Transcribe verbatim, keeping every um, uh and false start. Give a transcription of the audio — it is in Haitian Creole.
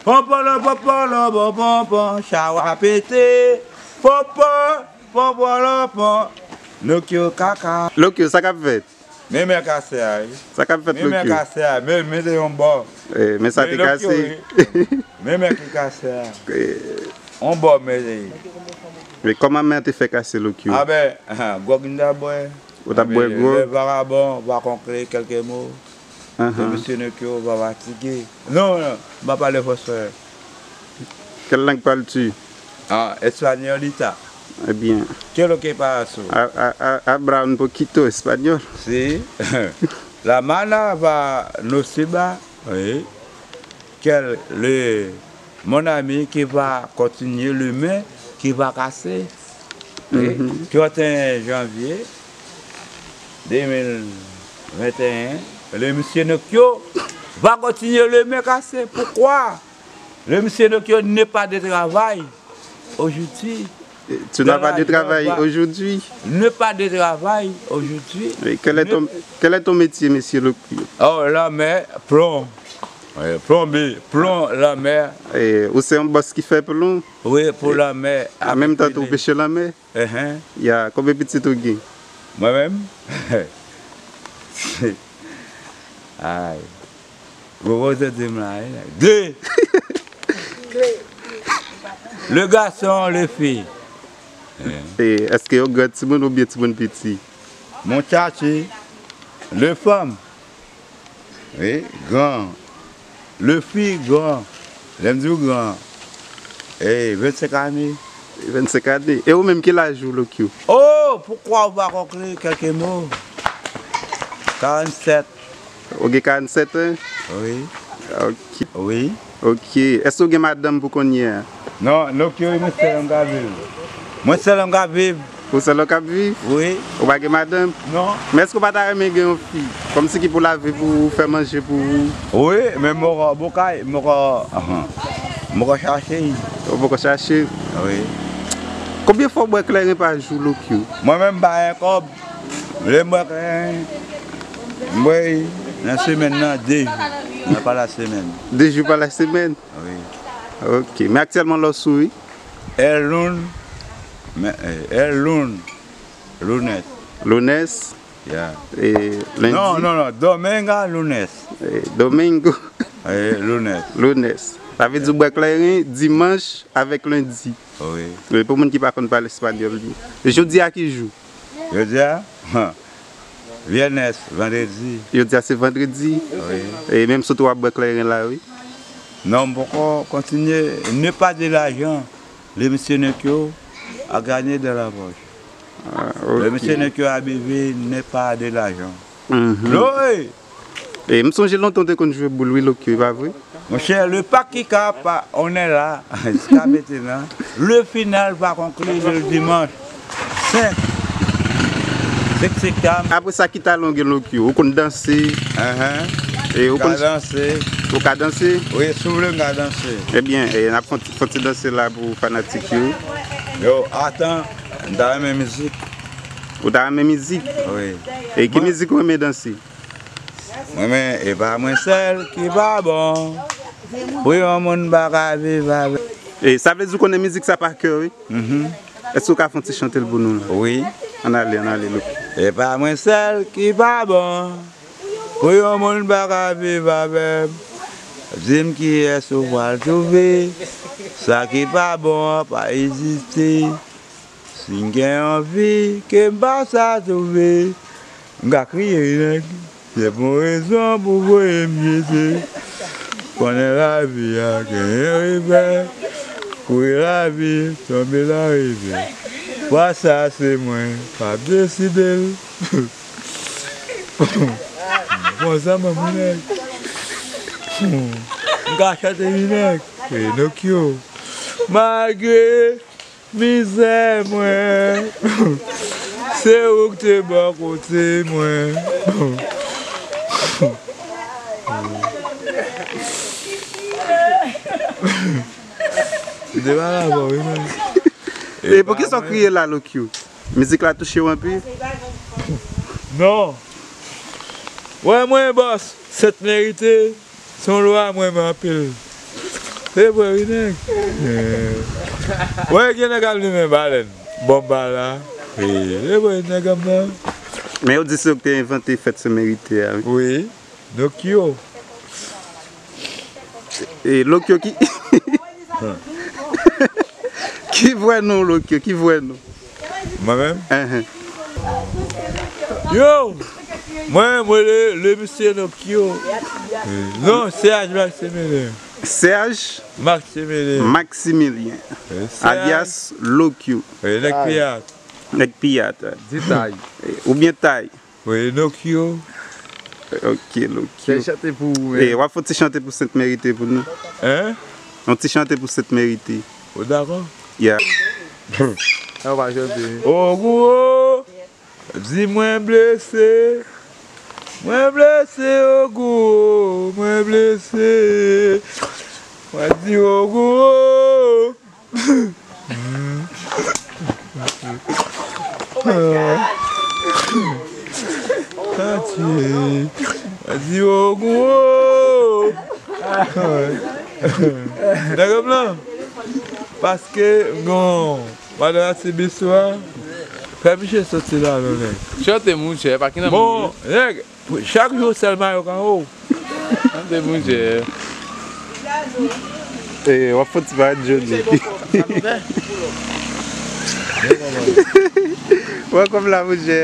Ponpolo, ponpolo, bon, bon, bon, chawa pete. Ponpon, ponpolo, pon. Nokyo kaka. Lokyo, sa k ap fèt? Men men kase a, wi. Sa k ap fèt, Lokyo? Men men kase a, men men te yon bò. Eh, men sa te kase. Men men ki kase a. Eh. On bò men te ye. Men kòman men an te fè kase, Lokyo? A ben, gwòg m ta bwè. Ou t ap bwè gwòg? Lè vagabon va konkle kèlke mo. Ahan. Mesye Nokyo va fatige. Non, non, m pa pale fransè. Quelle langue parles-tu? Ah, españolita. Eh bien. ¿Qué es lo que pasa? Ha-, ha-, ha-, habla un poquito español. Sí. La mano va no se va. Oui. Quel, le, mon ami qui va continuer le men qui va casser. Oui. Mhm. Trente et un janvier deux mille vingt et un, le monsieur Nokyo va continuer le men casser. Pourquoi? Le monsieur Nokyo n'est pas de travail aujourd'hui. Tu n'as pas de travail aujourd'hui? Ne pas de travail aujourd'hui. Et quel est ton, quel est ton métier, monsieur Lokyo? Oh, lanmè, plon. Oui, plonbye, plon, lanmè. Eh, ou se yon bòs ki fè plon? Wi, pou lanmè. An menm tan tou, ou peche lanmè? Enhen. Ya, konbyen pitit ou gen? Mwen menm? Ay. Gwo koze di m la, wi. De! Le gason, le fi. E, èske yo gran timoun oubyen timoun piti? Mon tchatchi, le fanm. Wi, gran. Le fi gran. Lè m di w gran, e, vennsenk ane. Vennsenk ane. E ou menm, ki laj ou, Lokyo? Oh, poukwa ou pa konkli kèlke mo? Karannsèt. Ou gen karannsèt an? Wi. Ok. Wi. Ok. Èske ou gen madanm pou kounye a? Non, Lokyo, mwen sèl m ka viv. Mwen sèl m ka viv. Ou sèl ou k ap viv? Wi. Ou pa gen madanm? Non. Men èske ou pa ta renmen gen yon fi? Kòmsi ki pou lave pou ou, fè manje pou ou? Wi, men m poko, m poko, m poko chache. Ou poko chache? Wi. Konbyen fwa w bwè kleren pa jou, Lokyo? Mwen menm, m pa gen kòb. Lè m bwè kleren, m bwè nan semèn nan de jou. Nan pa la semèn. De jou pa la semèn? Wi. Ok. Men aktyèlman, lè w sou, wi? È lun-, men, eh, è lun-, lunes. Lunes? Ya. E lendi? Non, non, non. Domingo, lunes. E domingo? Eh, lunes. Lunes. Sa vle di w bwè kleren dimanch avèk lendi. Wi. E pou moun ki pa konn pale espanyòl, jodi a ki jou? Jodi a? Viernes, vandredi. Jodi a se vandredi. Wi. E menm sot w ap bwè kleren la, wi. Non, m poko kontinye. Ne pas de l'argent. Le monsieur Nokyo a gagné dans la poche. Ah, ok. Le monsieur Nokyo a besoin n'est pas de l'argent. Mhm. Lo, ey! E m sonje lontan w te konn jwe boul, wi, Lokyo, e pa vre? Monchè, le Pakika pa, on est là, jiska mentnan. Le final va conclure le dimanche cinq septembre. Apre sa, ki talan w gen, Lokyo? Ou konn danse? Enhen. E ou konn danse? Ou ka danse? Wi, si w vle, m ka danse. Ebyen, e, n ap fè yon ti, fè yon ti danse la pou fanatik yo. Yo, atan, m ta renmen mizik. Ou ta renmen mizik? Wi. E ki mizik ou renmen danse? Mwen, men, e pa mwen sèl ki pa bon. Pou yon moun pa ka viv avè. E sa vle di w konnen mizik sa pa kè, wi? Mhm. Èske w ka fè yon ti chante l pou nou la? Wi. Ann ale, ann ale, Lokyo. E pa mwen sèl ki pa bon. Pou yon moun pa ka viv avè m. Di m kiyès ou pral twouve. Sa ki pa bon an pa egziste. Si m gen yon vi ke m pa sa twouve, m ka kriye wi nèg. Se pou rezon pou voye m jete. Konnen lavi a genyen revè. Kouri lavi, tonbe larivyè. Fwa sa se mwen k ap deside l. Konsa m ap wi nèg. M ka chante wi nèg. E Nokyo. Malgre mizè mwen. Se ou k te bò kote mwen. M te pa la bò wi men. E poukisa w kriye la, Lokyo? Mizik la touche w anpil? Non. Wè mwen, bòs, Sent Merite, se yon lwa mwen renmen anpil. Se vre, wi, nèg. Wè, gen nèg ap limen balèn. Bòm ba la. Wi, se vre, nèg ap nan. Men yo di se yo ki te envante fèt Sent Merite a, wi. Wi. Nokyo. E Lokyo ki. Ki vrè non Lokyo, ki vrè non? Mwen menm? Enhen. Yo! Mwen, mwen le, le misye Nokyo. Non, Serge Maximilien. Serge Maximilien. Maximilien. Alias Lokyo. Nèg Piyat. Nèg Piyat. Di Tay. Oubyen Tay. Wi, Nokyo. Ok, Nokyo. Fè chante pou ou menm. E, w ap fè ti chante pou Sent Merite pou nou. Hein? Yon ti chante pou Sent Merite. Ou dakò? Yeah. An pa chante. Ogou o, di mwen blese. Mwen blese, Ogou o, mwen blese. Mwen di Ogou o. Atye. Di Ogou o. Nèg m lan. Paske, bon, madan Atibis la, fè misye soti la, non, nèg. Chante, monchè, pa ki nan. Bon, nèg, chak jou sèl mayo ka ou. Tande, monchè. E, w ap fè ti parèt jodi. Wè kòb la, monchè.